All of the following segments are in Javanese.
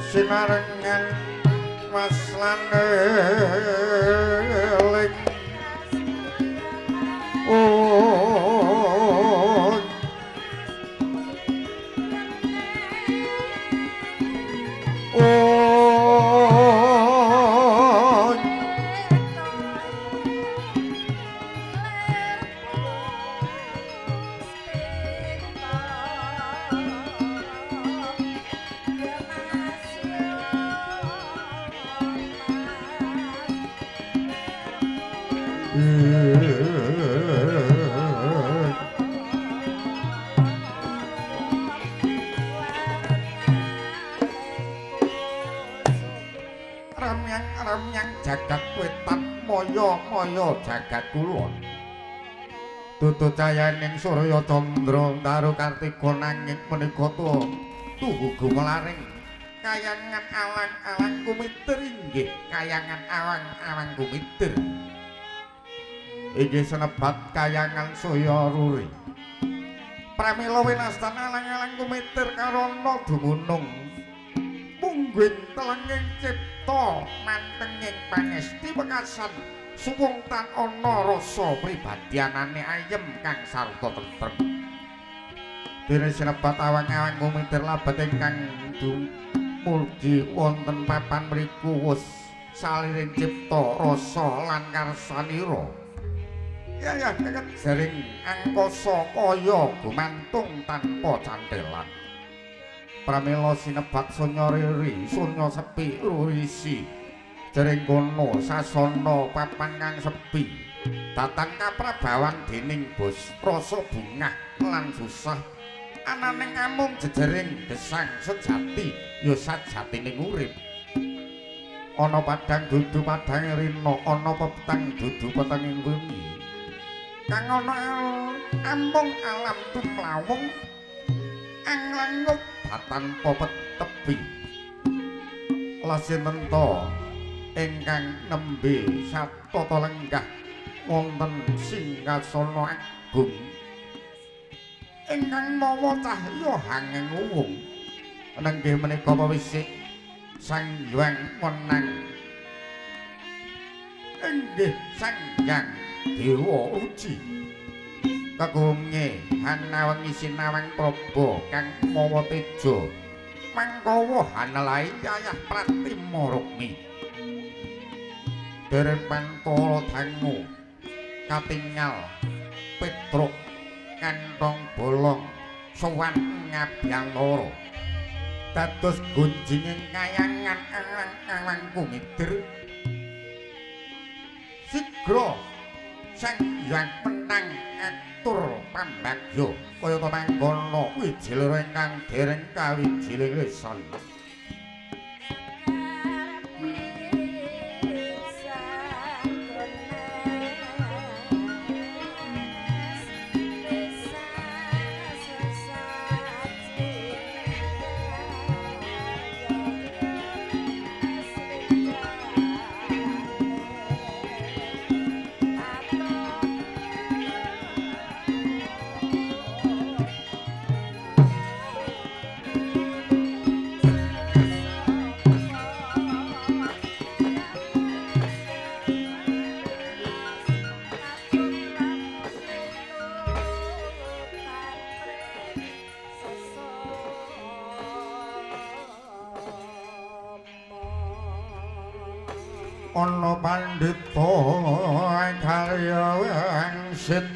Sinarengan mas lan eling oh oh Ramyang-ramyang jagat wetan moyo-moyo jagat kulon tutu cayaning surya candra ndaru kartika nanging menika tuhu gumelaring kayangan alang-alang kumitir inggih kayangan awang-awang kumitir inggih senebat kayangan saya ruri pramila winastan alang-alang kumitir karana dumunung mungguing telenging cipta mantenging pangesti wekasan suwung tan ana rasa pribadianane ayem kang sarta tentrem dene sinebat awang-awang kumitir labet ingkang dumulgi wonten papan mriku wus saliring cipta rasa lan karsanira ya ya keket jering angkasa kaya gumantung tanpa cantelan pramila sinebat sunya riri sunya sepi rurisi jering kono sasana papan kang sepi datang kaprabawan dening bos rasa bungah lan susah ananing amung jejering gesang sejati ya sajatining urip ana padang dudu padang rina ana peteng dudu petenging wengi kang ana amung alam tumlawung anglangut tanpa tepi lasinenta ingkang nembe satata lenggah wonten singgasana agung ingkang mawa cahya hanging uwung nenggih menika pewisik Sang Hyang Wenang inggih Sang Hyang Dewa Ruci kagunge hanawengi sinawang praba kang mawa teja mangkawa hanelai yayah pratima rukmi dereng pantara dangu katingal petruk kantong bolong sowan ngabyantara dados gonjinging kayangan alang-alang kumitir sigra Sang Hyang Wenang atur pambagya kaya ta mangkono wiji loro ingkang dereng kawijiling lesan. Ana pandhita karya wangsit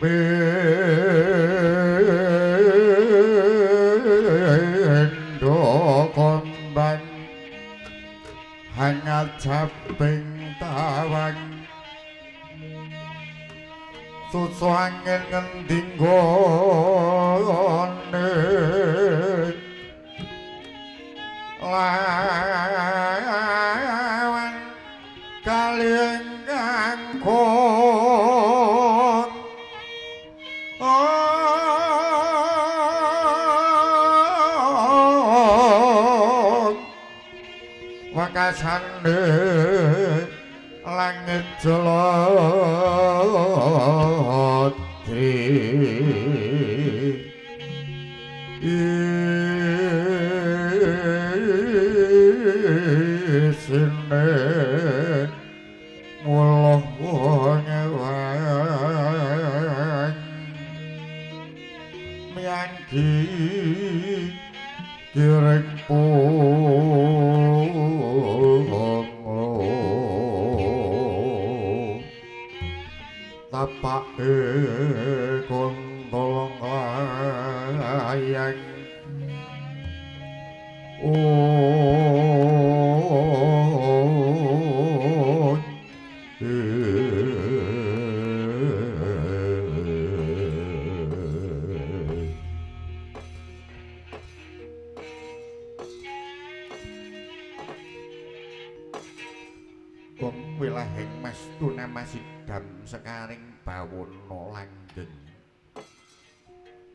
pindha kondang hangat caping tawang susu angin ngendi nggone lawan kali ingkang kon wakasane langit jelotri. Giring punglo tapake kontol layang Wilahing mas tunamasidam sekaring bawana langgeng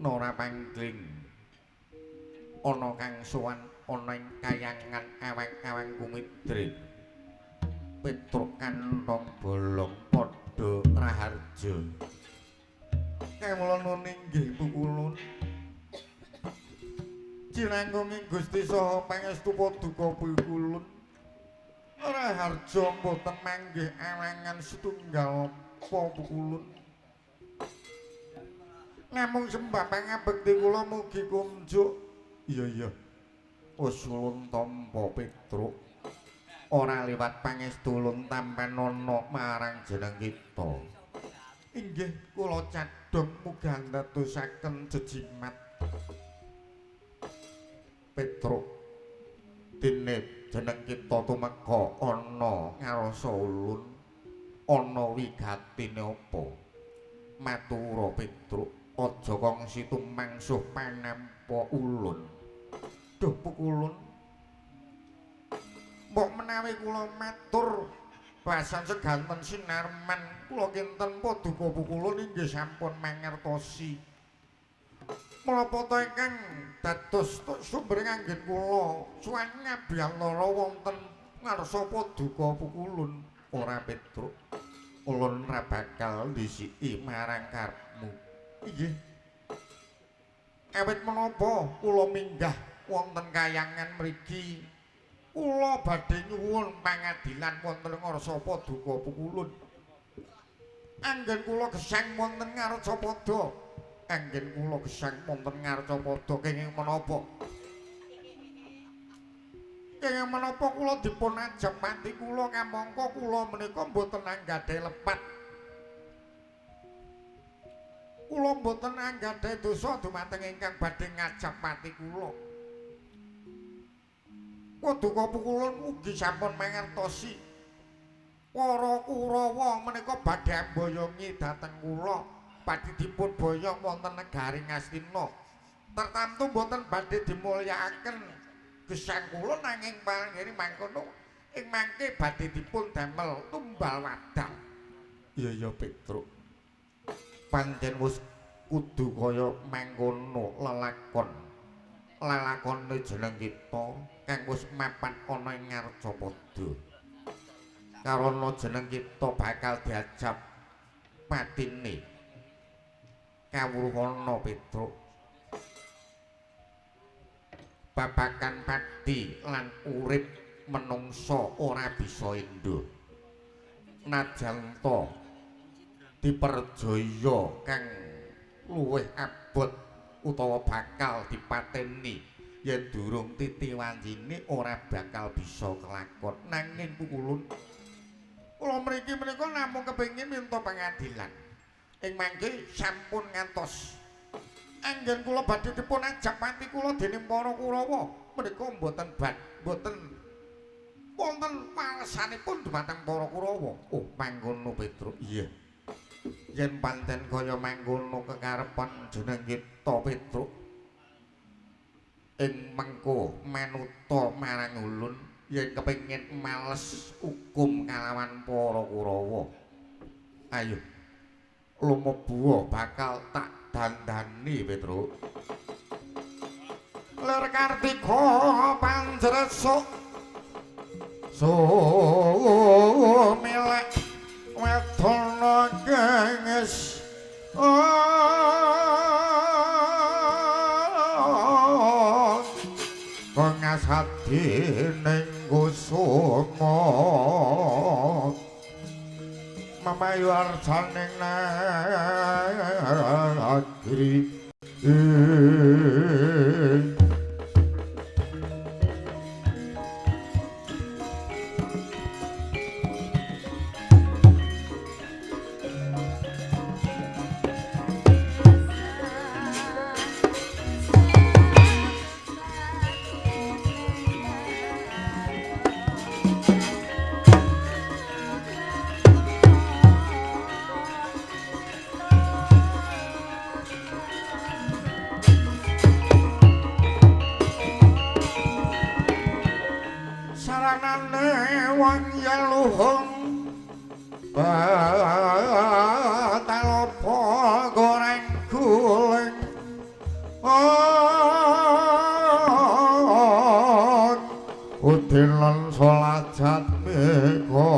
nora pangling ana kang sowan ana ing kayangan awang-awang kumidre Petruk kantong bolong padha raharja. Kawula nuwun inggih pukulun cinanggung Gusti saha pangestu paduka pukulun. Raharja mboten manggih alangan setunggal apa pukulun. Namung sembah pangabekti kula mugi kunjuk. Iya iya. Wis ulun tampa Petruk. Ora liwat pangestu ulun tampanana marang jeneng kita. Inggih kula cadhong mugi andadosaken jejimat. Petruk dene jeneng kita tumeka ana ngarsa ulun ana wigatine apa? Matura Petruk, aja kongsi tumangsuh panampa ulun. Duh pukulun, mbok menawi kula matur basan seganten sinarman kula kinten paduka pukulun inggih sampun mangertosi. Menapa ingkang dados sumber anggen kula suwan ngabiyantara wonten ngarsa paduka pukulun. Ora Petruk, ulun ra bakal ndhisiki marang karepmu. Inggih. Awit menapa kula minggah wonten kayangan mriki, kula badhe nyuwun pangadilan wonten ngarsa paduka pukulun. Anggen kula gesang wonten ngarsa padha. Anggen kula gesang wonten ngarcapada kenging menapa? Kenging menapa kula dipun ajab pati kula kamangka kula menika mboten anggadhahi lepat. Kula mboten anggadhahi dosa dumateng ingkang badhe ngajab pati kula. Paduka pukulun ugi sampun mangertosi. Para Kurawa menika badhe amboyongi dhateng kula. Badhe dipun boyong wonten negari Ngastina. Tertamtu mboten badhe dimulyakaken gesang kula nanging panggene mangkono ing mangke badhe dipun damel tumbal wadang. Iya iya Petruk. Pancen wis kudu kaya mangkono lelakon. Lelakone jeneng kita kang wis mapan ana ing Ngarcapada. Karana jeneng kita bakal diajab patine. Kawruhana Petruk, babakan pati lan urip menungsa ora bisa endo. Najan ta diperjaya kang luwih abot utawa bakal dipateni yen durung titi wancine ora bakal bisa kelakon. Nanging pukulun kula mriki menika namung kepengin minta pangadilan. Ing mangke sampun ngantos anggen kula badhe dipun ajab pati kula dening para Kurawa menika mboten mboten wonten walesanipun dumateng para Kurawa. Oh mangkono Petruk. Iya. Yen pancen kaya mangkono kekarepan jeneng kita Petruk ing mengko manuta marang ulun yen kepengin males hukum kalawan para Kurawa. Ayo lumebuwa bakal tak dandani Petruk. Lir Kartika panjresuk sumelek wedana genges kang ngasadi ning kusuma mamayu arsaning nagri. Karanane wong yaluhung batalopo goreng guling udinan solajat meko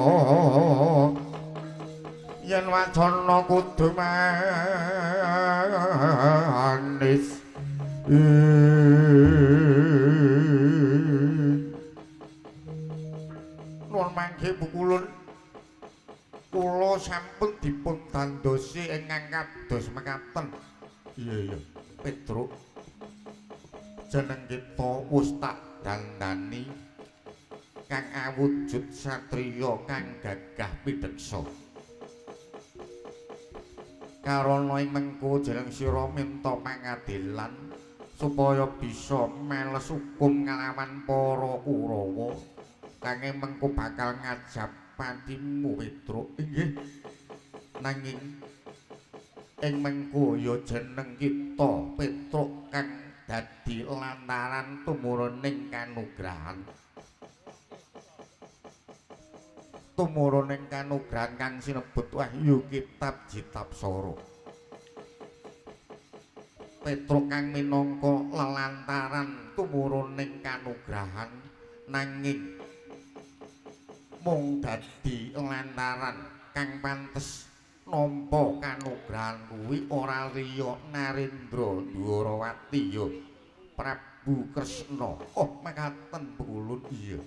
yen wacana kudu manis. Nuwun mangke pukulun kula sampun dipun tandosi ingkang kados mekaten. Iya iya Petruk, jeneng kita wis tak dandani kang awujud satriya kang gagah pideksa. Karana ing mengko jeneng sira minta pangadilan supaya bisa males hukum nglawan para Kurawa kang mengko bakal ngajab patimu Petruk. Inggih. Nanging ing mengko ya jeneng kita Petruk kang dadi lantaran tumuruning kanugrahan. Tumuruning kanugrahan kang sinebut wahyu kitab Jitapsara. Petruk kang minangka lelantaran tumuruning kanugrahan nanging mung dadi lantaran kang pantes nampa kanugrahan kuwi ora liya Narendra Dwarawati ya Prabu Kresna. Oh mekaten pukulun. Iya.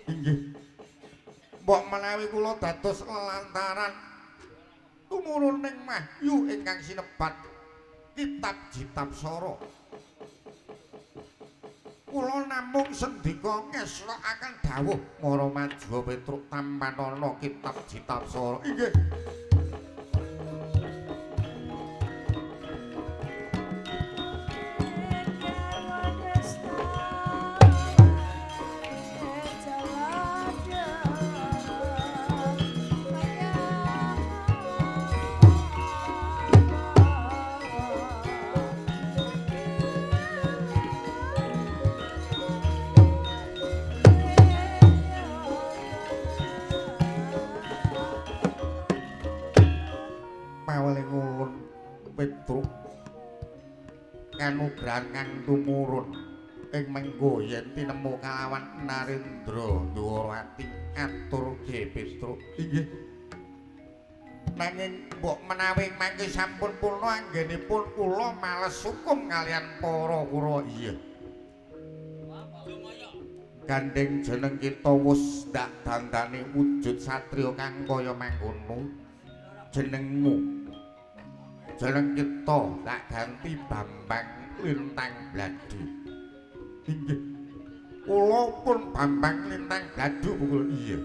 Inggih. Mbok menawi kula dados lelantaran tumuruning wahyu ingkang sinebat kitab Jitapsara, kula namung sendika ngeslokaken dawuh Mara Majuwa Petruk tampanana kitab Jitapsara. Inggih. Petruk, kanugrahan kang tumurun ing mengko yen tinemu kalawan Narendra Dwarawati atur ge Petruk. Inggih. Nanging mbok menawi mangke sampun purna anggenipun kula males hukum kalian para Kurawa. Iya. Gandeng jeneng kita wis ndak dandani wujud satriya kang kaya mangkono. Jenengmu jeneng kita tak ganti Bambang Lintang Bladu. Inggih. Kula pun Bambang Lintang Bladu pukul. Iya.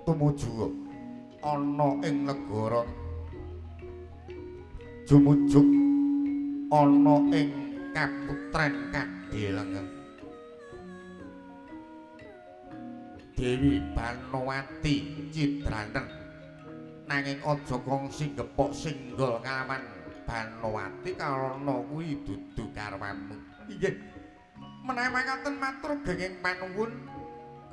Tumuju ana ing negara jumujuk ana ing kaputren Kadelengen. Dewi Banowati Cidranen. Nanging aja kongsi gepok singgol kalawan Banowati karana kuwi dudu karwanmu. Inggih. Menawi makaten matur genging panuwun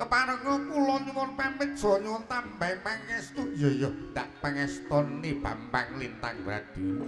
keparenga kula nyuwun pamit saha nyuwun tambah pangestu. Iya iya tak pangestoni Bambang Lintang Bladu.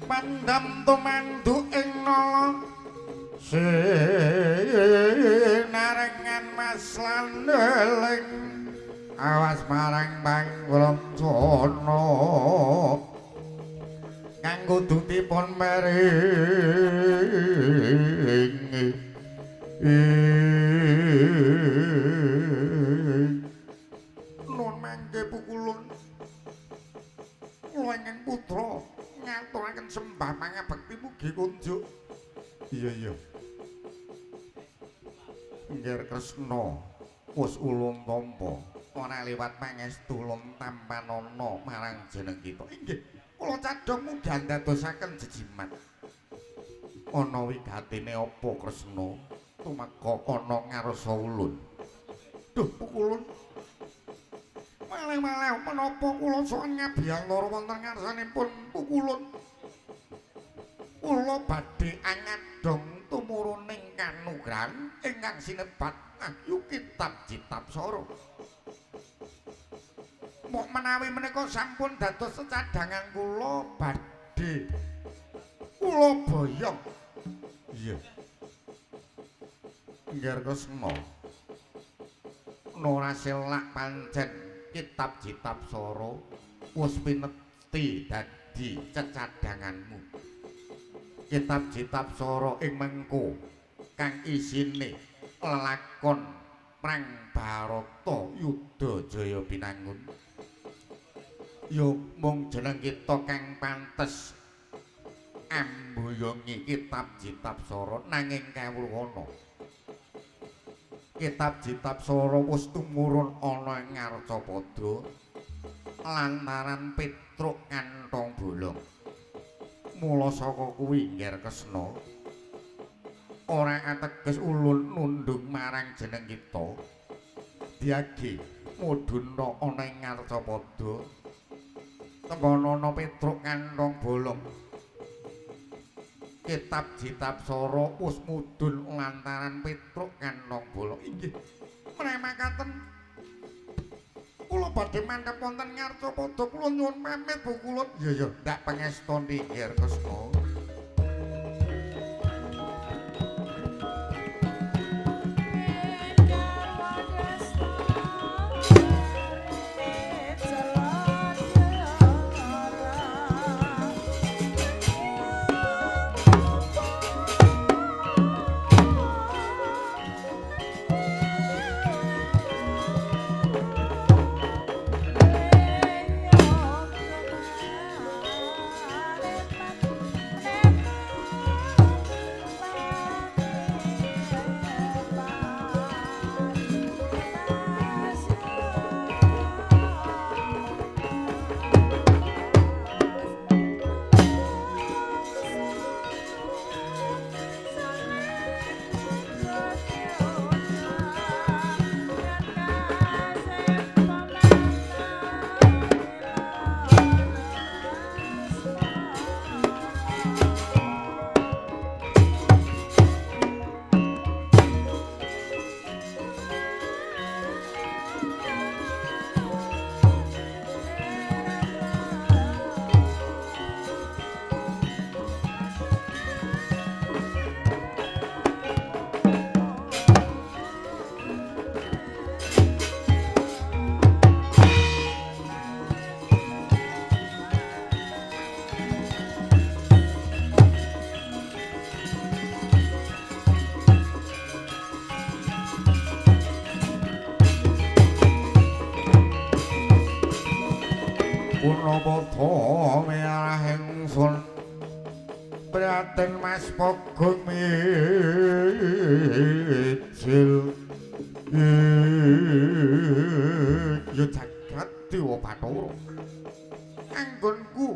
Pandam tumandu ing nala sinarengan mas lan eling awas marang panggroncana kang kudu dipun meringi. Nun mangke pukulun kula ingkang putra ngaturaken sembah pangabekti mugi kunjuk. Iya iya. Ngger Kresna wis ulun tampa ora liwat pangestu ulun tampanana marang jeneng kita. Inggih, kula cadhong mugi andadosaken jejimat. Ana wigatine apa Kresna tumeka ana ngarsa ulun. Duh pukulun. Malih-malih menapa kula sowan ngabiyantara wonten ngarsanipun pukulun. Kula badhe angadhong tumuruning kanugrahan ingkang sinebat Wahyu Kitab Jitapsara. Mbok menawi menika sampun dados secadangan kula badhe kula boyong. Iya. Ngger Kresna. Ora selak pancen Kitab Jitapsara wis pineti dadi cecadanganmu. Kitab Jitapsara ing mengko kang isine lelakon Prang Barata Yuda Jaya Binangun. Ya mung jeneng kita kang pantes amboyongi Kitab Jitapsara nanging kawruhana. Kitab Jitapsara wis tumurun ana ing Ngarcapada lantaran Petruk kantong bolong. Mula saka kuwi Ngger Kresna ora ateges ulun nundung marang jeneng kita. Diage mudhuna ana ing Ngarcapada tenggonana Petruk kantong bolong. Kitab Jitapsara wis mudhun lantaran Petruk kantong bolong. Inggih, menawi makaten kula badhe mangkep wonten Ngarcapada kula nyuwun pamit Bu Kulun. Iya iya, ndak pangestoni Ngger Kresna. Punapa merah ingsun prihatin Mas Pogong mijil ya jagat dewa Bathara anggonku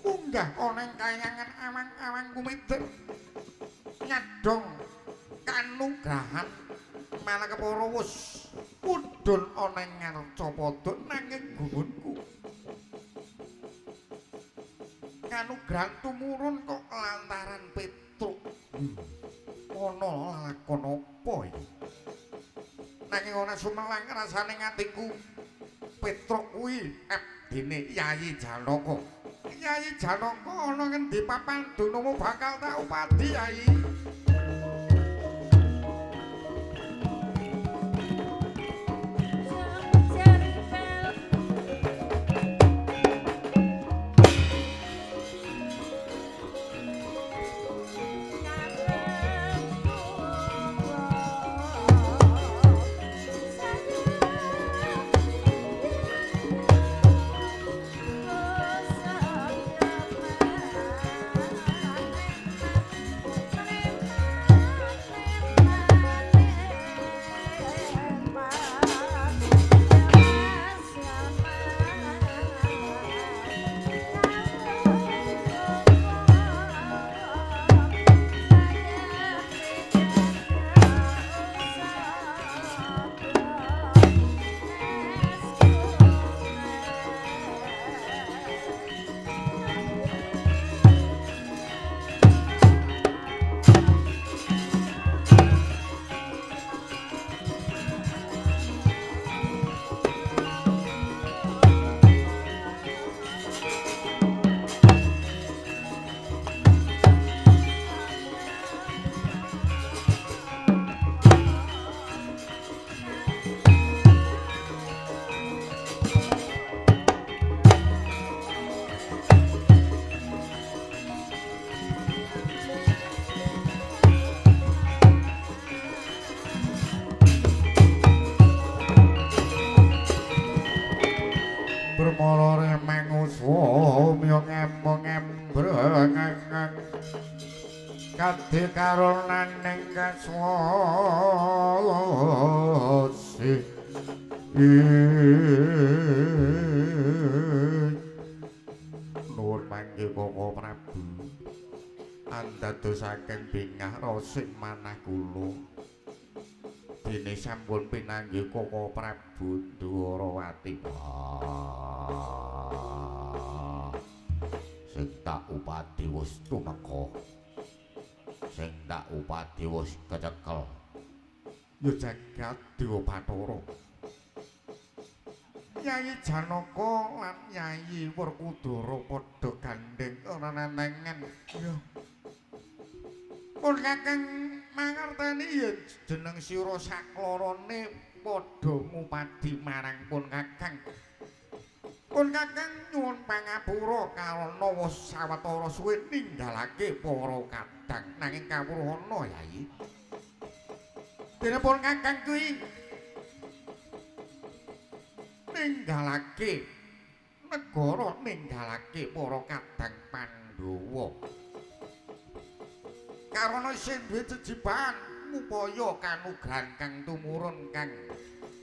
munggah ana ing kayangan awang-awang kumitir nyadong kanugrahan malah kepara wis mudhun ana ing Ngarcapada nanging gumunku kanugrahan tumurun kok lantaran Petruk. Ana lakon apa iki? Nanging ora sumelang rasane atiku. Petruk kuwi abdine Yayi Janaka. Yayi Janaka ana ngendi papan dunumu bakal tak upadi Yayi. Kadhe karonaning kaswasi. Nuwun mangke Koko Prabu. Andadosaken bingah rosik manah kula. Dene sampun pinanggih Koko Prabu Dwarawati. Sing tak upadi wis tumeka. Sing tak upadi wis kecekel. Ya jagat Dewa Bathara. Yai Janaka lan Yai Werkudara padha gandheng ora nenengen. Ya. Pun kakang mangerteni yen jeneng sira saklorone padha ngupadi marang pun kakang. Pun kakang nyuwun pangapura karana wis sawetara suwe ninggalake para kadang nanging kawruhana Yai. Dene pun kakang kuwi ninggalake negara, ninggalake para kadang Pandhawa. Karana isih duwe jejibahan ngupaya kanugrahan kang tumurun kang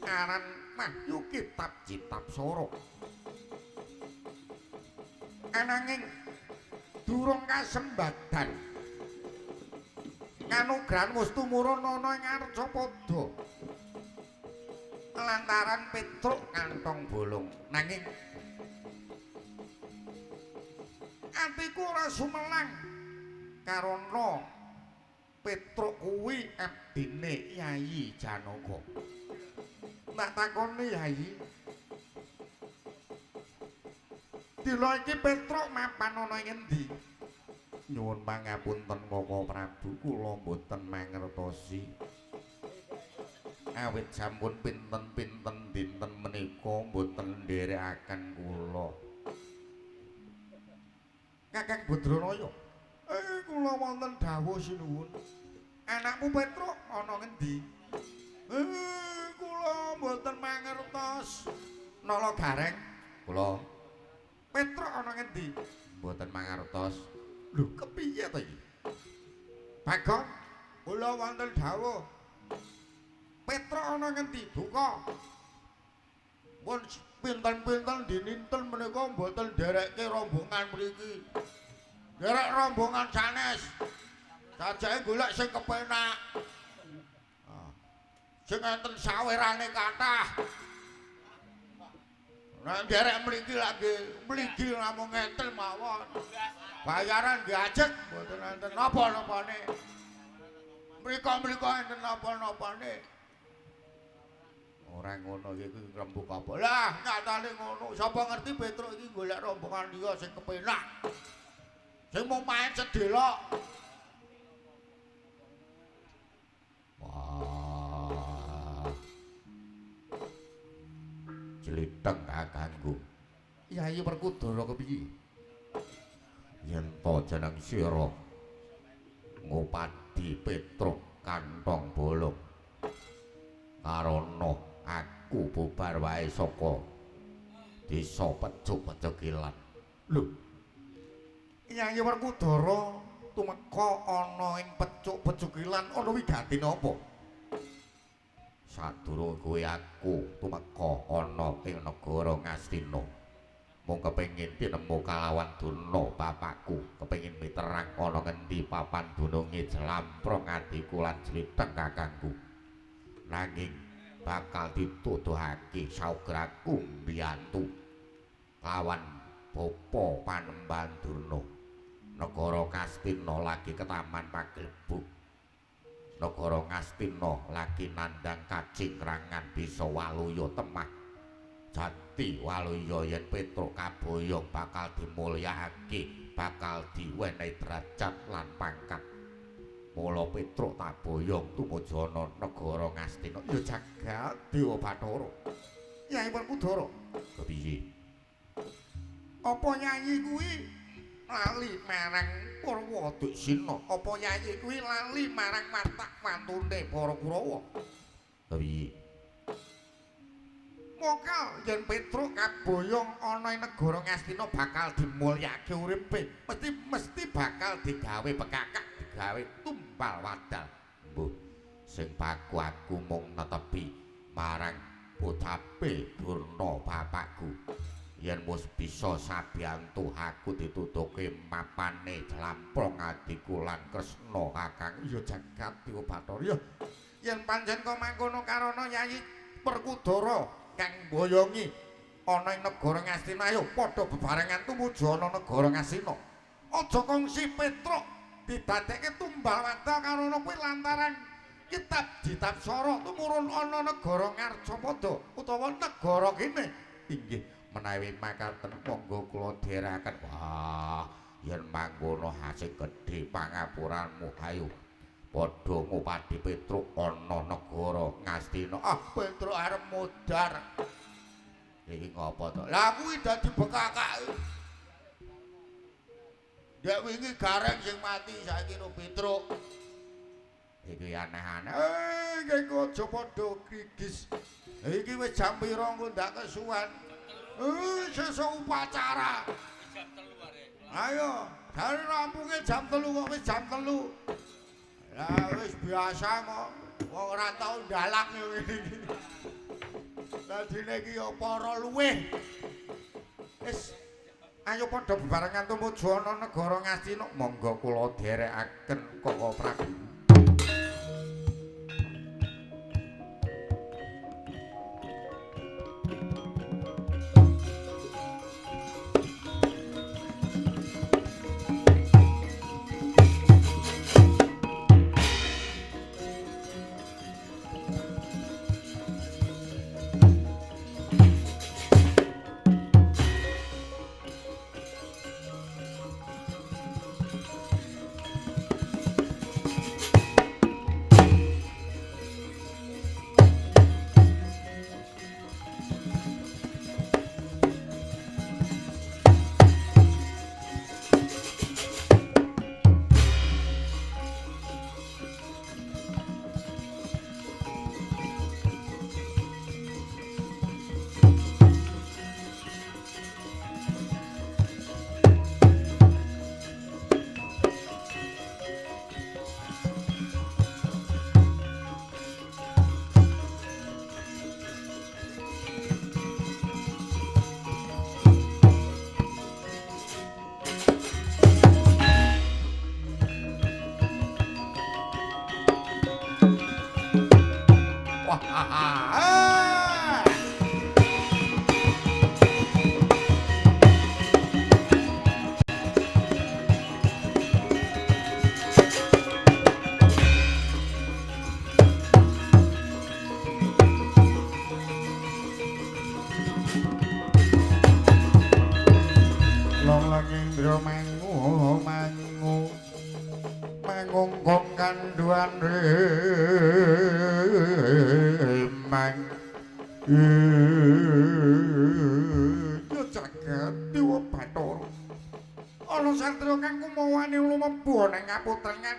aran Wahyu Kitab Citapsara. Ananging durung kasembadan kanugrahan wis tumurun ana ing Arcapada lantaran Petruk kantong bolong. Nanging atiku ora sumelang karana Petruk kuwi abdine Yayi Janaka. Tak takoni Yayi, dina iki Petruk mapan ana ing endi? Nyuwun pangapunten Koko Prabu, kula mboten mangertosi. Awit sampun pinten-pinten dinten menika mboten nderekaken kula. Kakang Badranaya, kula wonten dawuh sinuwun. Anakmu Petruk ana ngendi? Kula mboten mangertos. Nala Gareng, kula. Petruk ana ngendi? Mboten mangertos. Lho, kepiye to iki? Bagong, kula wonten dawuh. Petruk ana ngendi? Duka. Pun pinten-pinten dininten menika mboten nderekke rombongan mriki. Nderek rombongan sanes. Sajake golek sing kepenak. Sing enten sawerane kathah. Nek nderek mriki lagi mligi namung ngenten mawon. Bayaran nggih ajeg mboten enten napa-napane. Mriko-mriko enten napa-napane. Ora ngono iki rembug apa. Lah nyatane ngono. Sapa ngerti Petruk iki golek rombongan liya sing kepenak. Sing mung main sedelok. Wah. Jliteng kakangku. Yayi Werkudara kepiye? Yen to jeneng sira ngupadi Petruk kantong bolong. Karana aku bubar wae saka desa Pecuk-Pecukilan. Lho. Yayi Werkudara tumeka ana ing Pecuk-Pecukilan ana wigati napa? Sadurunge kowe aku tumeka ana ing negara Ngastina. Mung kepengin tinemu kalawan Durna bapakku, kepengin miterang ana ngendi papan dununge jlamprong adhiku lan Jliteng kakangku. Nanging bakal dituduhake saugraku mbiyantu lawan bapa Panembahan Durna. Negara Ngastina lagi ketaman paglebuk. Negara Ngastina lagi nandhang kacingrangan bisa waluya temah. Jati waluya yen Petruk kaboyong bakal dimulyakake, bakal diwenehi derajat lan pangkat. Mula Petruk taboyong tumuju ana negara Ngastina. Ya jagat Dewa Bathara. Yai Werkudara. Kepiye? Apa yayi kuwi lali marang Purwoduksina? Apa yayi kuwi lali marang watak wantune para Kurawa? Kepiye? Mokal yen Petruk kaboyong ana ing negara Ngastina bakal dimulyake uripe, mesti bakal digawe bekakak, digawe tumbal wadal. Mbuh, sing paku aku mung netepi marang putape Durna bapakku. Yen wis bisa sabiyantu aku ditutuke mapane jlamprong adhiku lan Kresna kakang. Ya jagat Dewa Bathara. Yen pancen kok mangkono karana Yayi Werkudara kang mboyongi ana ing negara Ngastina, ayo padha bebarengan tumuju ana negara Ngastina. Aja kongsi Petruk didadekke tumbal wadal karana kuwi lantaran kitab Ditapsara tumurun ana negara Ngarcapada utawa negara kene. Inggih menawi makaten monggo kula dherekaken. Wah, yen mangkono asing gedhe pangapuranmu, ayo padha ngupadi Petruk ana negara Ngastina. Ah, Petruk arep modar. Iki ngopo to? Lah kuwi dadi bekakak. Dek wingi gareng sing mati saiki no Petruk. Iki aneh-aneh. Iki aja padha grigis. Iki wis jam pira engko ndak kesuwen. Sesuk upacara. Jam 3 arek. Ayo, jare rampunge jam 3 kok wis jam 3. Lah wis biasa kok. Wong ora tau ndalak ngene iki. Dadine iki ya para luwih. Wis ayo padha bebarengan tumuju ana negara Ngastina. Monggo kula dherekaken Koko Prabu.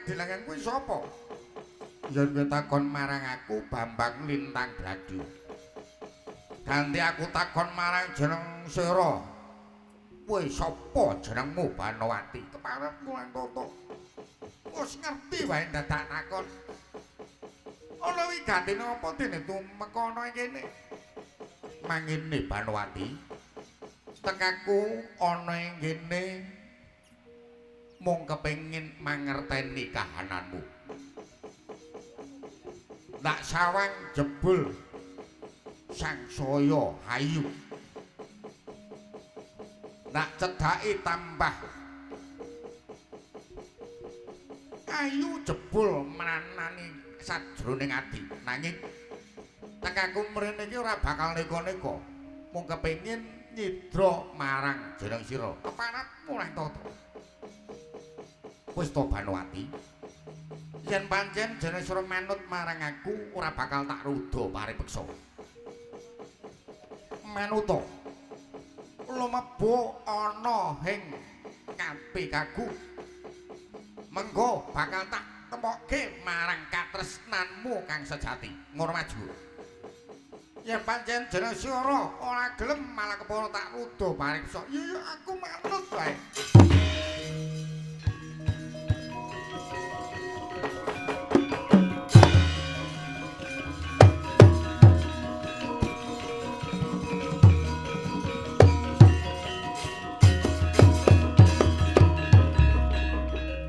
Ngadilangan kuwi sapa? Yen kowe takon marang aku Bambang Lintang Gladu. Ganti aku takon marang jeneng sira. Kowe sapa jenengmu Banowati? Keparepmu lan Toto. Wis ngerti wae dadak takon. Ana wigantine apa dene tumeka ana ing kene? Mangene Banowati. Tekaku ana ing kene mung kepengin mangerteni kahananmu. Tak sawang jebul sangsaya hayu. Tak cedhaki tambah ayu jebul manani sajroning ati. Nanging tekaku mrene iki ora bakal neko-neko. Mung kepengin nyidra marang jeneng sira. Keparatmu lan Toto. Wis to Banowati, yen pancen jeneng sira manut marang aku ora bakal tak ruda paripeksa. Manuta lumebu ana ing kapikaku, mengko bakal tak temokke marang katresnanmu kang sejati. Ngono maju. Yen pancen jeneng Siara ora gelem malah kepara tak ruda pariksa. Iya aku manut wae.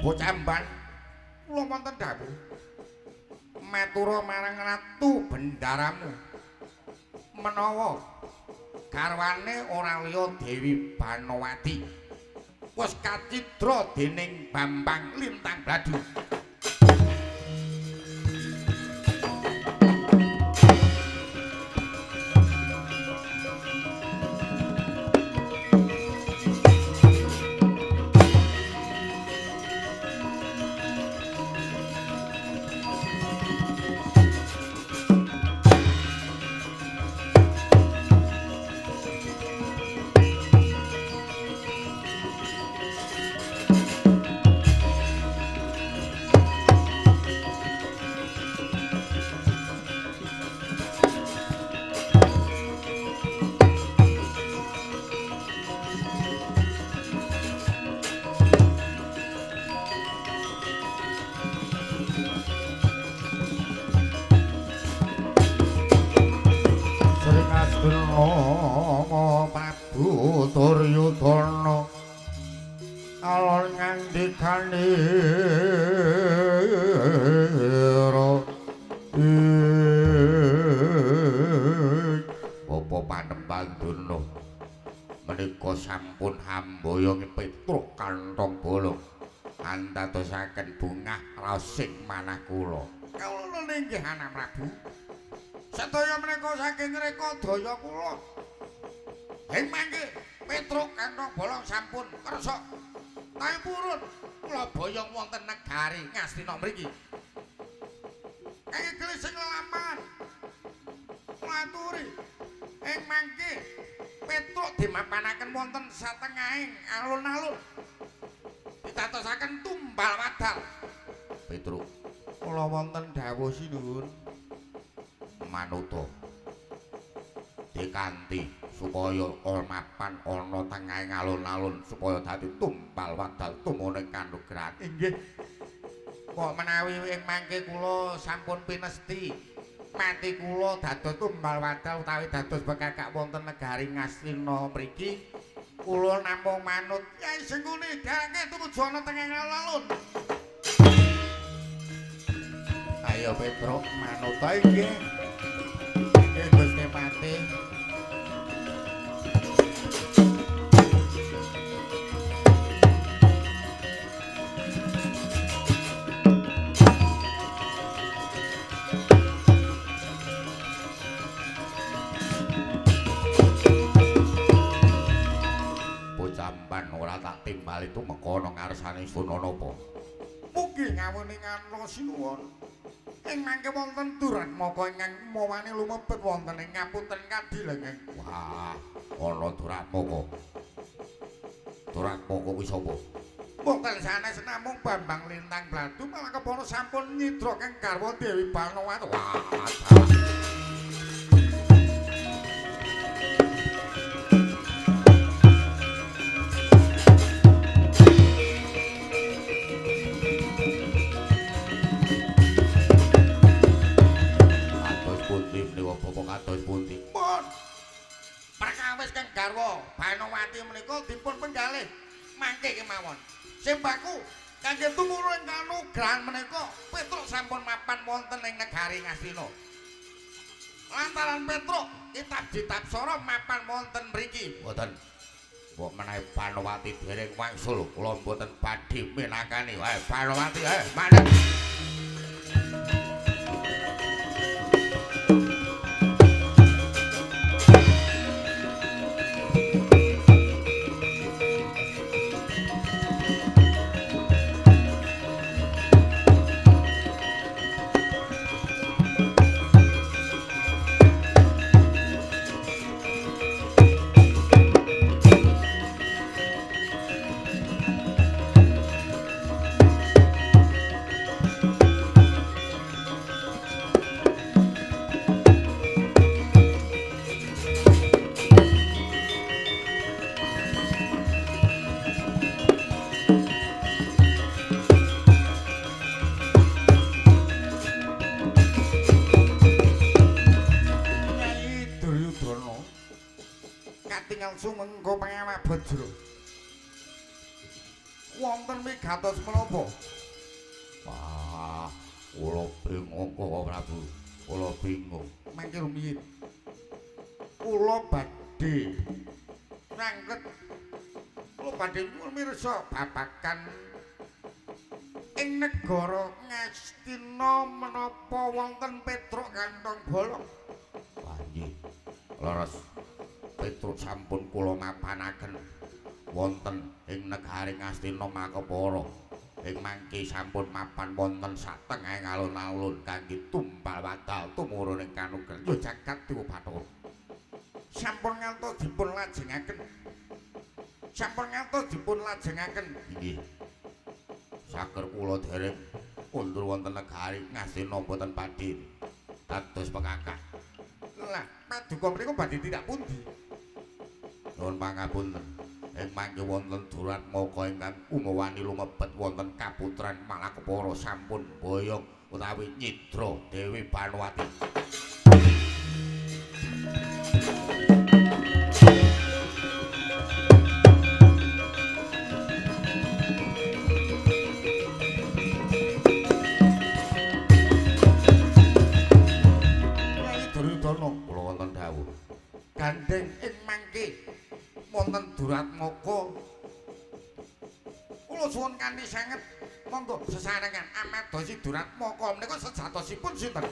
Bocah mban kula wonten dawuh matura marang ratu bendaramu menawa garwane ora liya Dewi Banowati wis kacidra dening Bambang Lintang Bladu. Prabu Duryudana alon ngandikane Bapa Panembahan Durna menika sampun hamboyongi Petruk kantong bolong andadosaken bungah raosing manah kula. Kawula linggih anak Prabu. Sedaya menika saking rekadaya kula. Ing mangke Petruk kantong bolong sampun kersa. Tapi purun kula boyong wonten negari Ngastina mriki. Kangge gelising lelampahan kula aturi ing mangke Petruk dimapanaken wonten satengahing alun-alun. Ditatosaken tumbal wadal. Petruk kula wonten dawuh sinuwun. Manuta dikanti supaya mapan ana tengahing alun-alun supaya dadi tumbal wadal tumune kanugrahan. Inggih. Kok menawi ing mangke kula sampun pinesti mati kula dados tumbal wadal utawi dados bekakak wonten negari Ngastina mriki kula namung manut Kyai Sengkuni dereke tumuju ana tengahing alun-alun. Ayo Petruk manut ta inggih. Nggih Gusti Patih. Bocamban ora tak timbal itu mekono ngarsane Sunanapa. Mugi ngawuningan sinuwun. Ing mangke wonten Duratmaka ingkang mawane lumebet wonten ing ngapunten kadilengeng. Wah, ana Duratmaka. Duratmaka kuwi sapa? Mboten sanes namung Bambang Lintang Bladu malah kepara sampun nyidra kang garwa Dewi Banowati. Wah, kados pundi? Pun. Perkawis kang garwa Banowati menika dipun penggalih mangke kemawon. Sembaku kangge tumurun kanugrahan menika Petruk sampun mapan wonten ing negari Ngastina. Lantaran Petruk kitab Ditapsara mapan wonten mriki. Mboten. Mbok menawi Banowati dereng wangsul kula mboten badhe minakani. Wae Banowati, manut. sumengga pangawak bajra. Wonten wigatos menapa? Wah, kula bingung kok Prabu. Kula bingung. Mangke rumiyin. Kula badhe nangket. Kula badhe mirsa babagan ing negara Ngastina menapa wonten Petruk kantong bolong. Wah nggih. Leres. Petruk sampun kula mapanaken wonten ing negari Ngastina Makepara. Ing mangke sampun mapan wonten satengahing alun-alun kangge tumpal wadal tumurun ing kanugrah ya jagat Dewa Bathara. Sampun ngantos dipun lajengaken. Sampun ngantos dipun lajengaken. Inggih. Saker kula dereng kundur wonten negari Ngastina mboten padhe dados pekakak. Lah, paduka mriku badhe tindak pundi? Nuwun pangapunten. Ing mangke wonten Duratmaka ingkang umawani lumebet wonten kaputran Malakepara sampun boyong utawi nyidra Dewi Banuwati. Kyai Duryudana kula wonten dawuh. Gandheng ing mangke wonten Duratmaka kula suwun kanthi sanget monggo sesarengan amadosi Duratmaka menika sejatosipun sinten?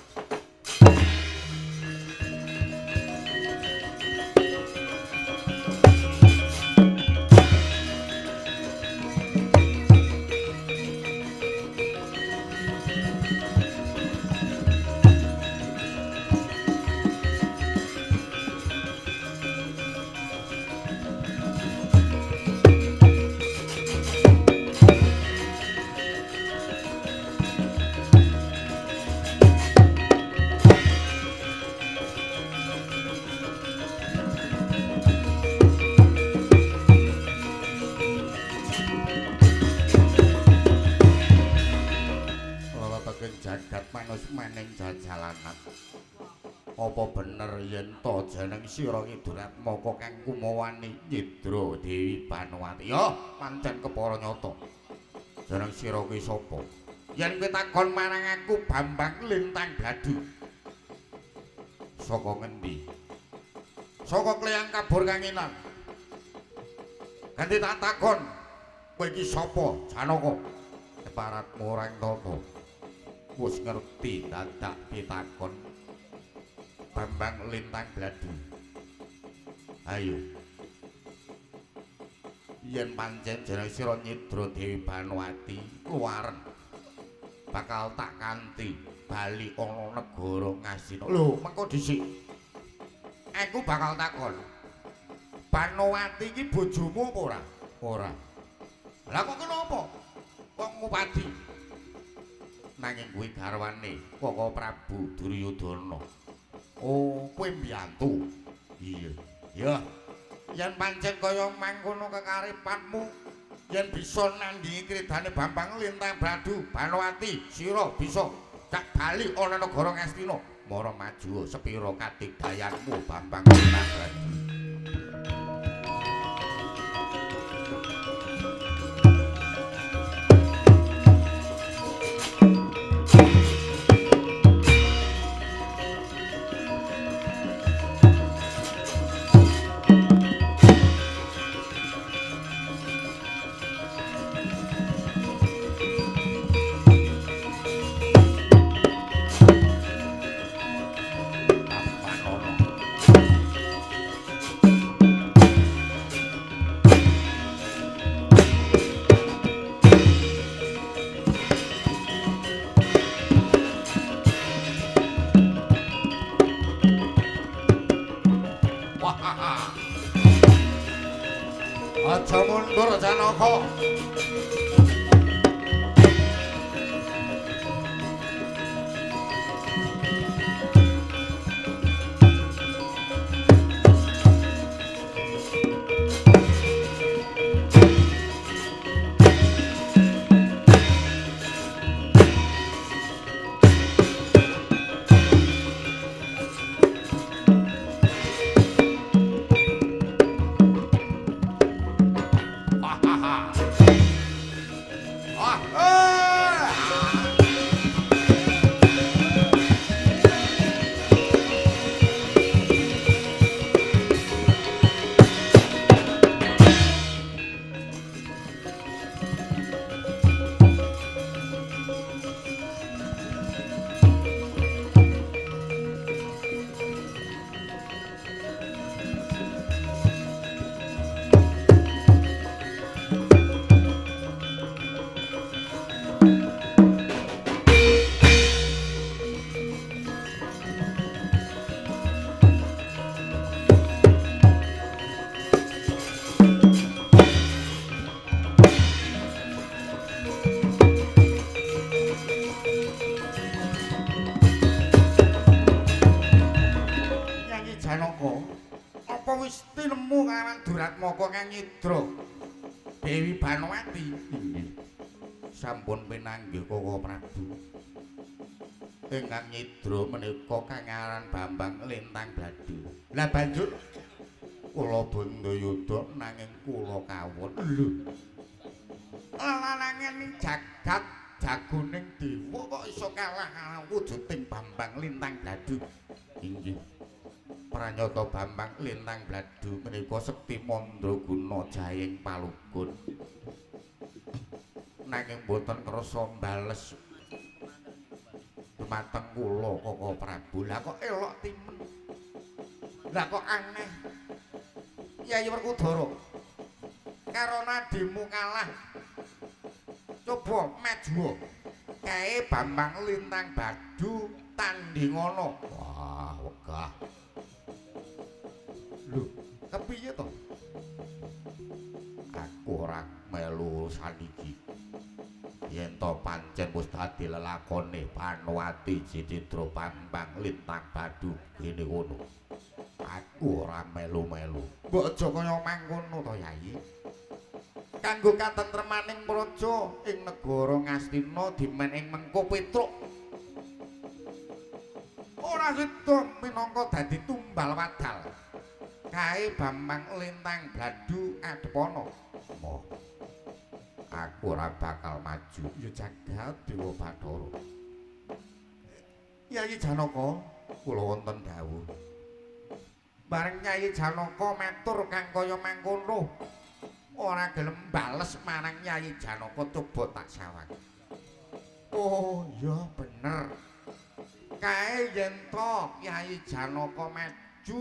Jagat manus maning jajalanan. Apa bener yen to jeneng sira ki Duratmaka kang kumawani nyidra Dewi Banuwati? Ya, pancen kepara nyata. Jeneng sira ki sapa? Yen kowe takon marang aku Bambang Lintang Bladu. Saka ngendi? Saka Kleyang Kabur Kanginan. Ganti tak takon, kowe iki sapa? Janaka. Keparatmu orang tata. Wis ngerti dadak pitakon Bambang Lintang Bladu. Ayo. Yen pancen jeneng sira nyidra Dewi Banuwati, luaren. Bakal tak kanthi bali ana negara Ngastina. Lho, mengko dhisik. Aku bakal takon. Banuwati iki bojomu apa ora? Ora. Lah kok kenapa? Kok ngupadi? Nanging kuwi garwane Koko Prabu Duryudana. Oh, kowe mbiyantu. Iya. Ya. Yen pancen kaya mangkono kekarepanmu, yen bisa nandhingi kridane Bambang Lintang Bladu, Banuwati, sira bisa cak bali ana negara Ngastina. Mara maju sepira kadigdayanmu Bambang Lintang Bladu. Aja mundur Janaka. Duratmaka kang nyidra Dewi Banowati. Inggih. Sampun pinanggih Koko Prabu. Ingkang nyidra menika kang aran Bambang Lintang Bladu. Lah banjur kula bandayuda nanging kula kawon. Lho. Lanangan jagat jagoning dewa kok iso kalah wujuding Bambang Lintang Bladu. Inggih. Pranyata Bambang Lintang Bladu menika sekti mandraguna jayeng palugun. Nanging boten kersa mbales dumateng kula Koko Prabu. Lah kok elok timen. Lah kok aneh. Yayi Werkudara. Karana adimu kalah. Coba maju. Kae Bambang Lintang Bladu tandingana. Wah, wegah. Lho, kepiye to? Aku ora melu urusan iki. Yen to pancen wis dadi lelakone Banowati Cidra Bambang Lintang Bladu kene kono. Aku ora melu-melu. Mbok aja kaya mangkono to, Yayi. Kanggo katentremaning praja ing negara Ngastina dimen ing Mengko Petruk. Ora sida minangka dadi tumbal wadal. Kae Bambang Lintang Bladu adepana. Moh. Aku ora bakal maju. Ya jagat Dewa Bathara. Yayi Janaka, kula wonten dawuh. Bareng Yayi Janaka matur kang kaya mangkono, ora gelem bales marang Yayi Janaka coba tak sawang. Oh, ya bener. Kae yen to Yayi Janaka maju,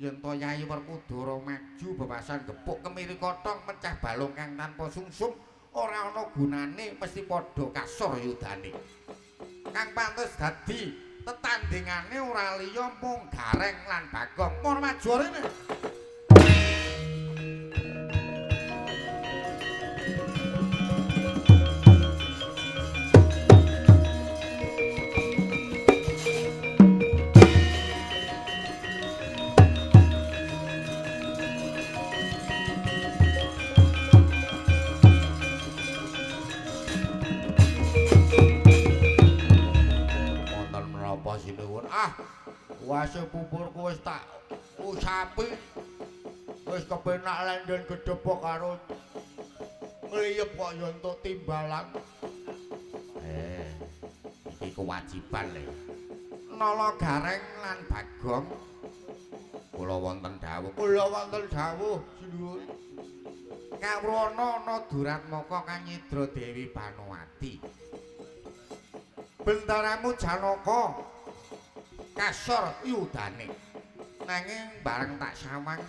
yen to Yayi Werkudara maju bebasan gepuk kemiri kotong mecah balung kang tanpa sungsum ora ana gunane mesti padha kasor yudane. Kang pantes dadi tetandingane ora liya mung Gareng lan Bagong. Mun maju rene. Sinuwun, ah, wase pupurku wis tak usapi, wis kepenak lenden gedebok karo ngliyep kok ya entuk timbalan. Iki kewajiban le. Nala Gareng lan Bagong kula wonten dawuh. Kula wonten dawuh, sinuwun. Kawrana ana Duratmaka kang nyidra Dewi Banowati. Bentaramu Janaka kasor yudane. Nanging bareng tak sawang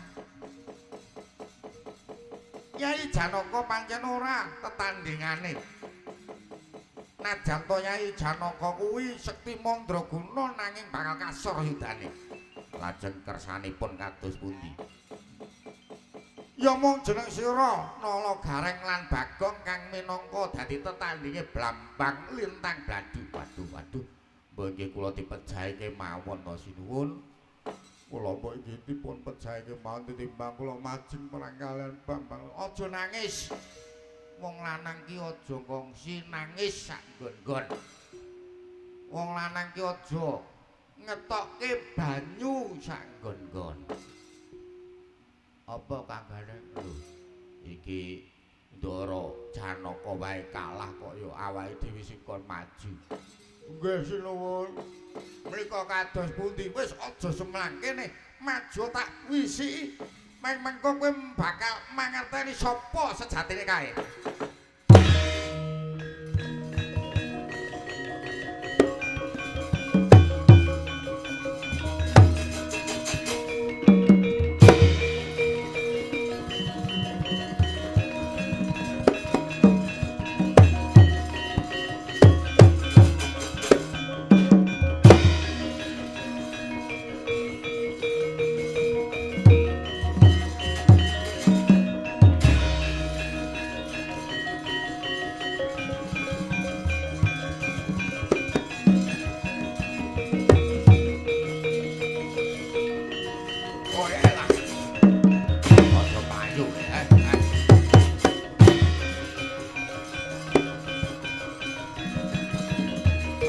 Yayi Janaka pancen ora tetandingane. Najan to Yayi Janaka kuwi sekti mandraguna nanging bakal kasor yudane. Lajeng kersanipun kados pundi? Ya mung jeneng sira Nala Gareng lan Bagong kang minangka dadi tetandinge Blambang Lintang Bladu. Waduh, waduh. Mbok nggih kula dipejahi kemawon to sinuwun. Kula mbok nggih dipun pejahi kemawon tinimbang kula majeng perang kalian Bambang. Aja nangis. Wong lanang ki aja kongsi nangis sak nggon-nggon. Wong lanang ki aja ngetokke banyu sak nggon-nggon. Apa Kang Gareng? Lho, iki Ndara Janaka wae kalah kok ya awake dhewe sing kon maju. Nggih sinuwun. Mriko kados pundi? Wis aja semlang kene, maju tak wisiki. Meng mengko kowe bakal mangerteni sapa sejatine kae.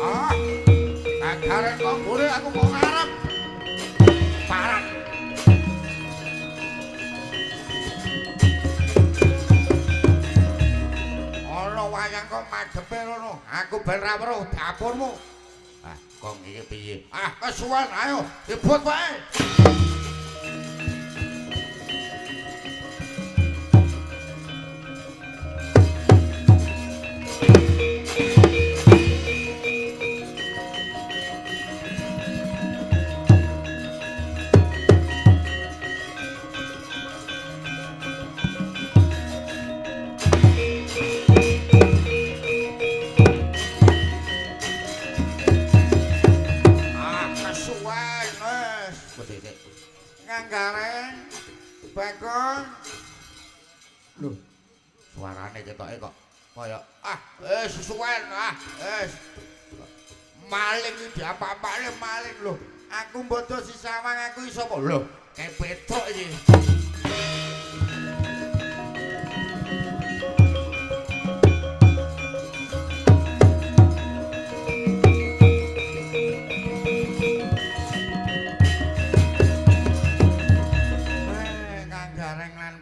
Ah. Kagaren kok mburi aku kok ngarep. Parat. Ana wayang kok madhepe rono, aku ben ra weruh dapurmu. Ah, kok iki piye? Ah, kesuwen ayo dibut wae. Gareng, Bagong. Lho, suarane ketoke kok kaya ah, wis suwen ah, wis. Maling iki diapa-apane maling lho. Aku mbodo sisawang aku iso apa lho, kayak petruk iki.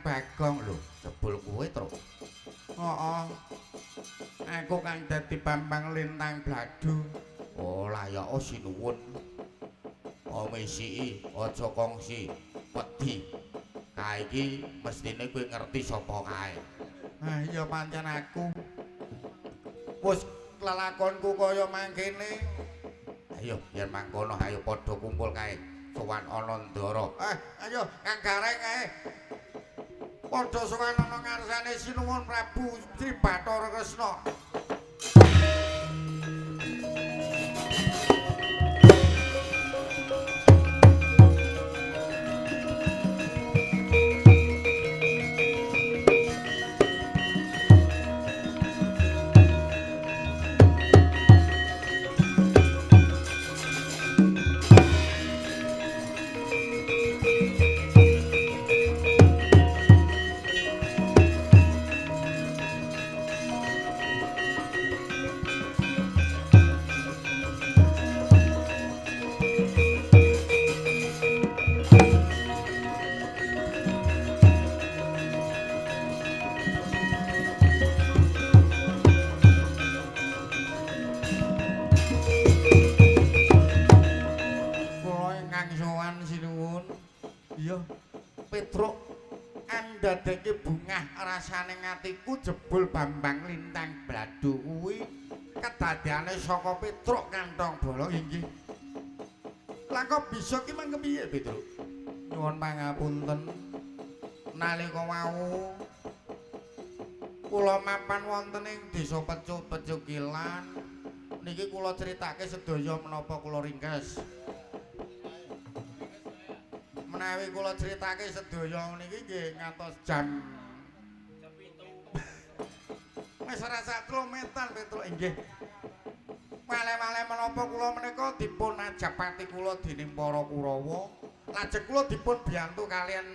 Bagong lho, jebul kowe, Truk. Heeh. Aku kang dadi Bambang Lintang Bladu. Oh, layak sinuwun. Omisiki aja kongsi wedi. Kae iki mestine kowe ngerti sapa kae. Ah iya pancen aku. Wis lelakonku kaya mangkene. Ayo yen mangkono ayo padha kumpul kae. Sowan ana Ndara. Eh, ayo Kang Gareng kae. Padha sowan ana ngarsane Sinuwun Prabu Sri Bathara Kresna. Petruk andadeke bungah rasane ngatiku jebul Bambang Lintang Bladu kuwi kedadeane saka Petruk kantong bolong inggih. Lah kok bisa ki mangke piye Petruk? Nyuwun pangapunten nalika wau kula mapan wonten ing desa Pecuk-Pecukilan niki kula critake sedaya menapa kula ringkes. Menawi kula critake sedaya niki nggih ngantos jam 7. Wis ora saklometan Petruk inggih. Male-male menapa kula menika dipun ajapati kula dening para Kurawa, lajeng kula dipun biyantu kaliyan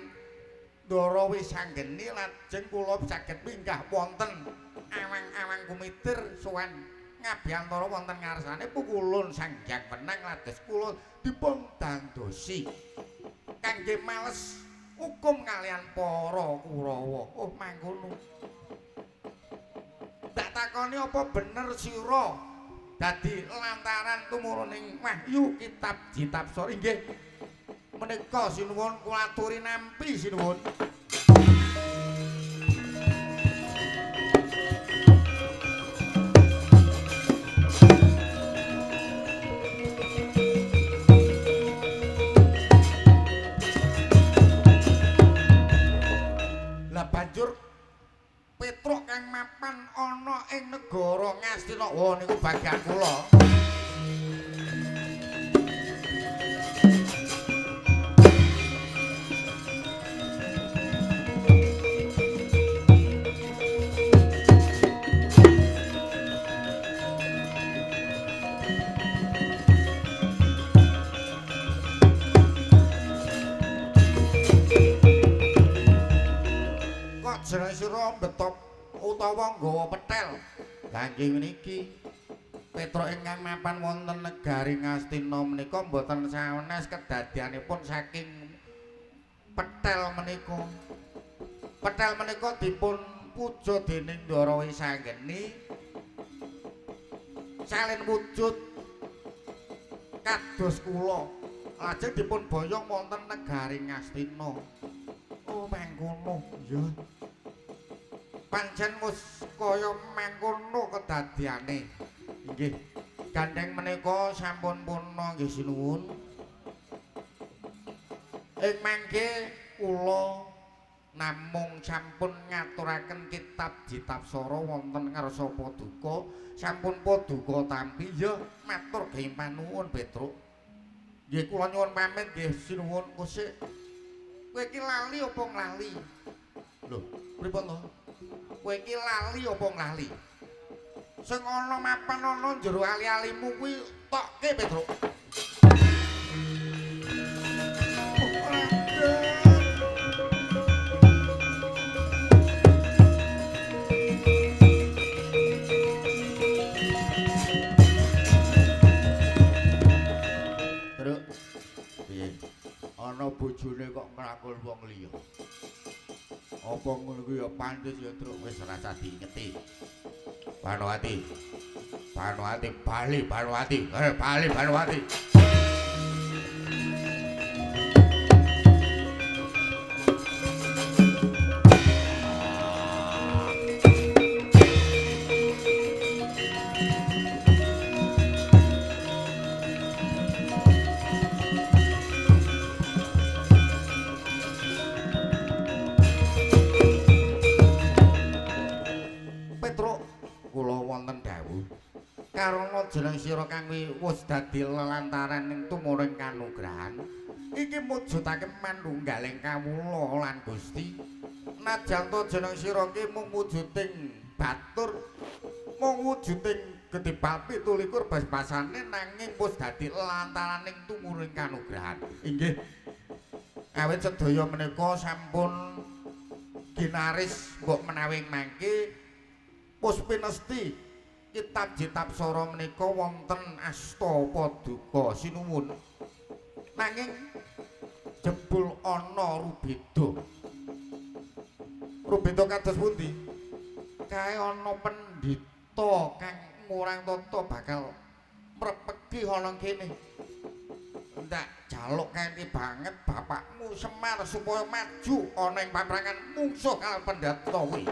Ndara Wisanggeni lajeng kula saged minggah wonten awang-awang kumitir sowan ngabiyantara wonten ngarsane pukulun Sang Hyang Wenang lados kula dipun dandosi kangge males hukum kalian para Kurawa. Oh mangkono. Tak takoni apa bener sira dadi lantaran tumuruning wahyu kitab Jitapsara inggih. Menika sinuwun kula aturi nampi sinuwun. Lah banjur Petruk kang mapan ana ing negara Ngastina. Wah niku bagian kula. Jeneng sira mbetop utawa nggawa petel. Lah nggih niki. Petruk ingkang mapan wonten negari Ngastina menika mboten sanes kedadianipun saking petel menika. Petel menika dipun puja dening Ndara Wisanggeni salin wujud kados kula lajeng dipun boyong wonten negari Ngastina. Oh mangkono ya. Pancen wis kaya mangkono kedadiane. Nggih, gandeng menika sampun purna nggih sinuwun. Ing mangke kula namung sampun ngaturaken kitab Jitapsara wonten ngarsa paduka, sampun paduka tampi ya matur geng panuwun Petruk. Nggih kula nyuwun pamit nggih sinuwun kusik. Kowe iki lali apa nglali? Lho, pripun to? Kowe iki lali apa nglali? Sing ana mapan ana jero ali-alimu kuwi tokke Petruk. Truk, piye? Ana bojone kok ngrangkul wong liya. Apa ngono kuwi ya pantes ya Truk, wis rasa diingeti. Banowati, Banowati, bali Banowati, bali Banowati. Karana jeneng sira kang wis dadi lelantaran ing tumuring kanugrahan iki mujudake manunggaling kawula lan Gusti. Najan to jeneng sira ki mung wujuding batur, mung wujuding gedhe 27 bas-basane nanging wis dadi lantaraning tumuring kanugrahan. Inggih. Awit sedaya menika sampun ginaris mbok menawi mangke wis pinesti kitab Jitapsara menika wonten asta paduka sinuwun. Nanging jebul ana rubeda. Rubeda kados pundi? Kae ana pendhita kang murang tata bakal mrepegi ana kene. Ndak jaluk kanthi banget bapakmu Semar supaya maju ana ing paprangan mungsuh karo pendhita kuwi.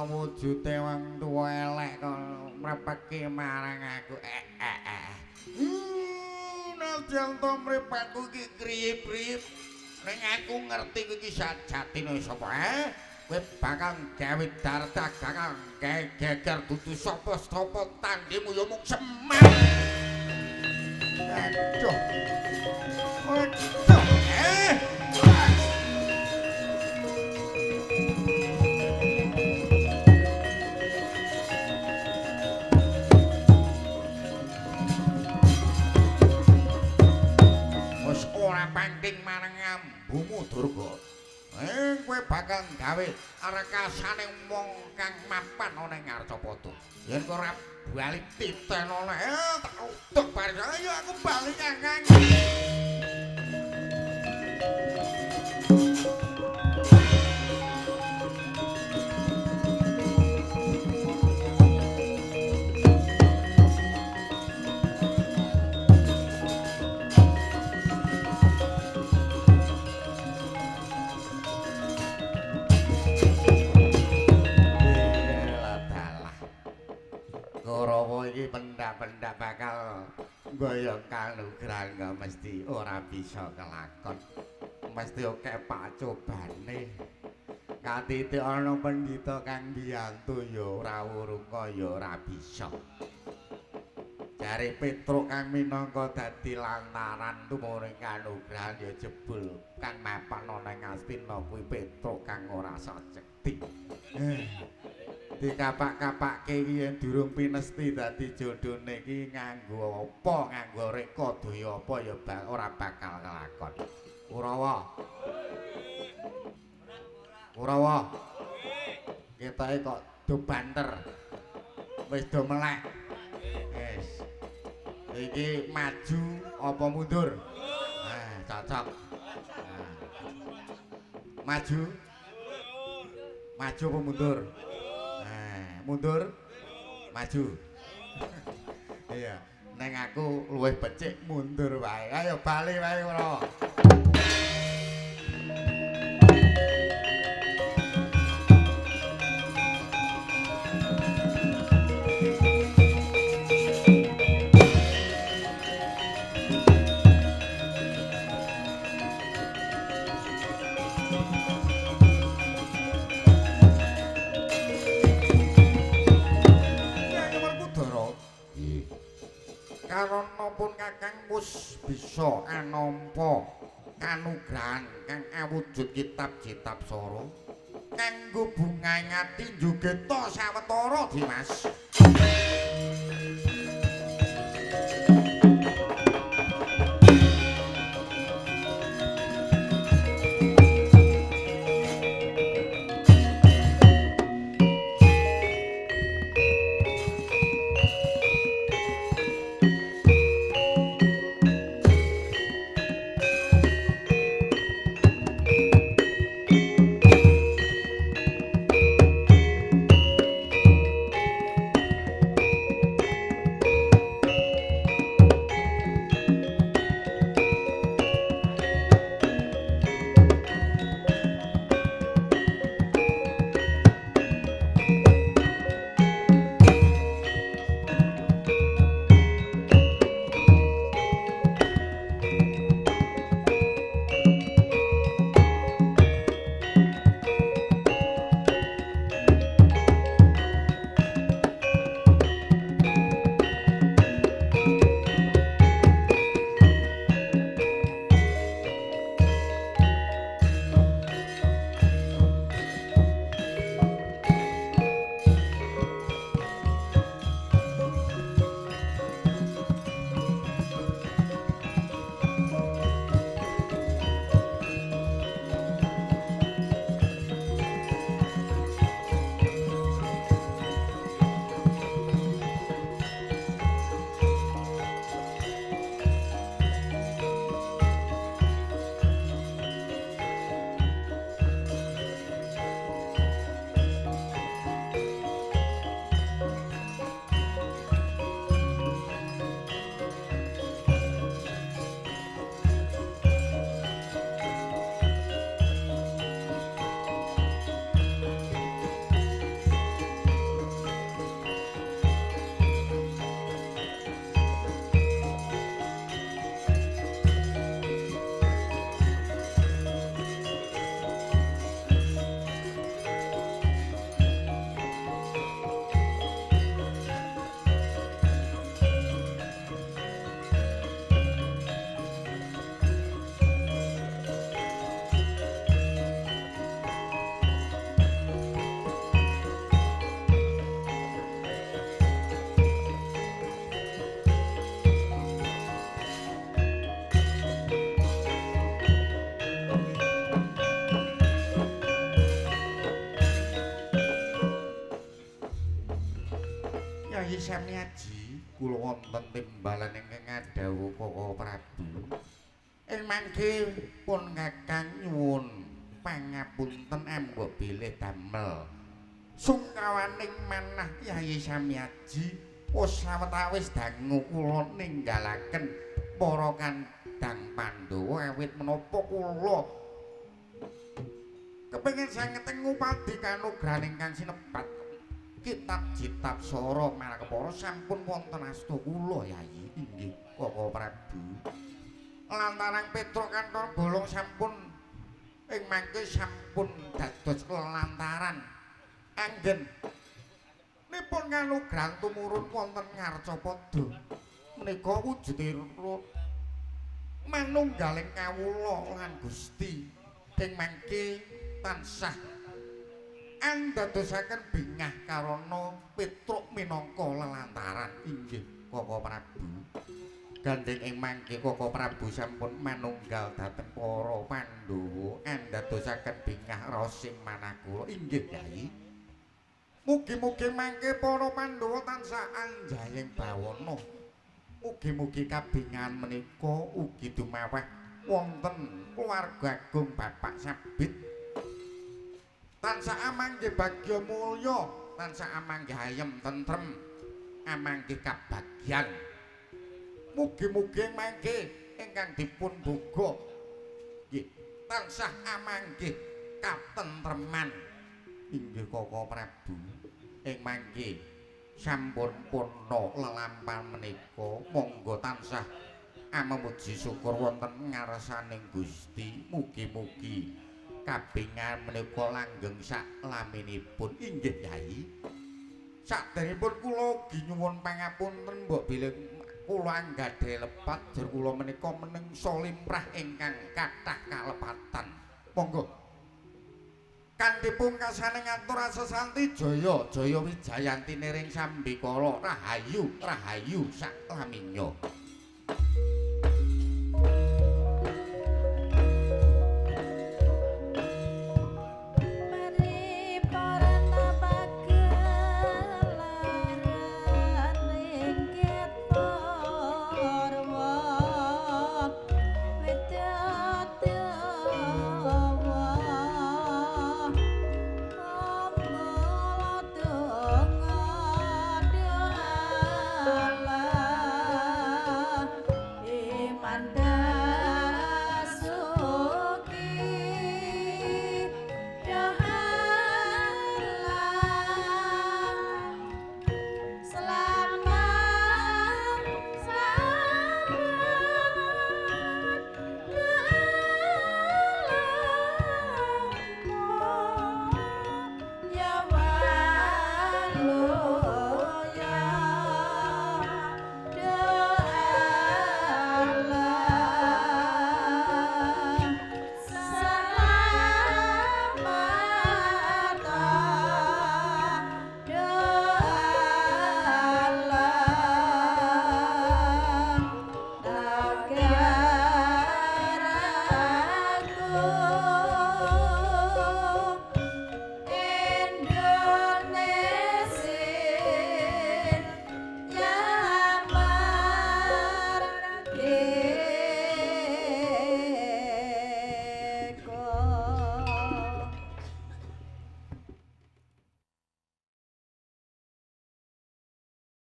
Wujute wong tuwa elek kok mrepeki marang aku. Najan to mripatku iki kriyip-kriyip, ning aku ngerti kowe iki sajatine sapa, Kowe bakal gawe darah bakal gawe geger dudu sapa-sapa tandhimu ya mung Semar. Aduh. Aduh. Ora panting marang ambumu Durga. Kowe bakal gawe rekasane wong kang mapan ana ing Ngarcapada. Yen kowe ora bali titenono, tak uduk bareng. Ayo aku bali Kakang. Kurawa iki pendak-pendak bakal Mboyong kanugrahan mesti ora bisa kelakon. Mesti akeh pacobane. Katiti ana pendhita kang mbiyantu ya ora wurung kaya ora bisa. Jare Petruk kang minangka dadi lantaran tumurun kanugrahan ya jebul kang mapan ana ing Astina kuwi Petruk kang ora sajekti. Dikapak-kapake iki yen durung pinesti dadi jodhone iki nganggo apa, nganggo reka daya apa ya ora bakal kelakon. Kurawa. Kurawa. Ketoke kok do banter. Wis do melek. Wis. Iki maju apa mundur? Cocok. Maju. Maju apa mundur? Mundur. Maju. Iya, neng aku luwih becik mundur wae. Ayo bali wae ora. Karana pun kakang wis bisa anampa kanugrahan kang awujud kitab-kitab sara kanggo bungah ati njogeta sawetara Dimas. Samiaji kula wonten timbalan ingkang ngadhawuh Koko Prabu. Ing mangke pun kakang nyuwun pangapunten ambok bilih damel sungkawaning manah Kyai Samiaji wis sawetawis dangu kula ninggalaken para kandhang Pandhawa awit menapa kula kepengin sanget ngupadi kanugrahan ingkang sinebat kitab jitab sara marang kepara sampun wonten asta kula Yayi. Inggih. Koko Prabu. Lantaran Petruk Kantor Bolong sampun ing mangke sampun dados lantaran anggen nipun nganugrahan tumurun wonten Ngarcapada menika wujude manunggaling kawula lan Gusti ing mangke tansah andadosaken bingah karana Petruk minangka lelantaran. Inggih Koko Prabu. Gandeng ing mangke Koko Prabu sampun manunggal dhateng para Pandhawa andadosaken bingah raosing manah kula. Inggih Kyai. Mugi-mugi mangke para Pandhawa tansah anjayeng bawana. Mugi-mugi kabingahan menika ugi dumaweh wonten keluarga agung Bapak Sabit. Tansah amanggih bagya mulya, tansah amanggih ayem tentrem, amanggih kabagyan. Mugi-mugi mangke ingkang dipun boga nggih tansah amanggih katentreman. Inggih Koko Prabu. Ing mangke sampun purna lelampahan menika, monggo tansah amemuji syukur wonten ngarsaning Gusti. Mugi-mugi kabingan menika langgeng sak laminipun. Inggih Kyai. Saderengipun kula ugi nyuwun pangapunten mbok bilih kula anggadhahi lepat, jer kula menika menungsa limrah ingkang kathah kalepatan. Monggo kanthi pungkasane ngatur asesanti jaya jaya wijayanti niring sambikala rahayu rahayu sak laminya.